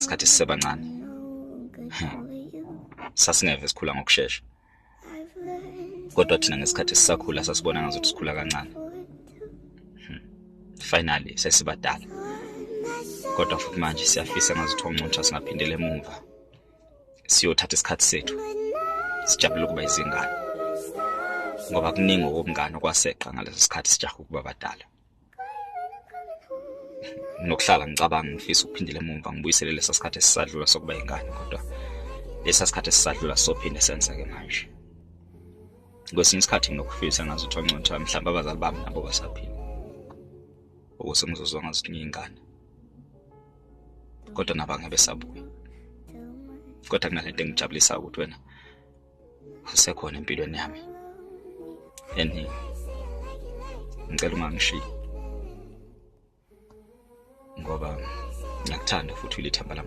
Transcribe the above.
Isikhathi sisebancane sasingeve sikhula ngokushesha, kodwa thina ngesikhathi sisakhula sasibona ngazuthi sikhula kancane. Finally sesibadala, kodwa futhi manje siyafisa ngazuthi oncontsha singaphindela emumva siyothatha isikhathi sethu sijabule ukuba izingane, ngoba kuningi okobungane okwaseqa ngaleso sikhathi sijaha ukuba badala. Nokuhlala ngicabanga ngifisa ukuphindela emumva ngibuyisele lesa sikhathi esisadlula sokuba ingane, kodwa lesa sikhathi esisadlula sophinde senzeke manje. Kwesinye isikhathi nginokufisa ngazuthi oncontsha mhlawumbe abazali bami nabo basaphila, ukuze ngizozwa ngazuthi ngiyingane, kodwa nabo angeke besabuya. Kodwa kunalento engijabulisa ukuthi wena usekhona empilweni yami eningi. Ngicela ungangishiyi ngoba ngiyakuthanda futhi ulithemba lami.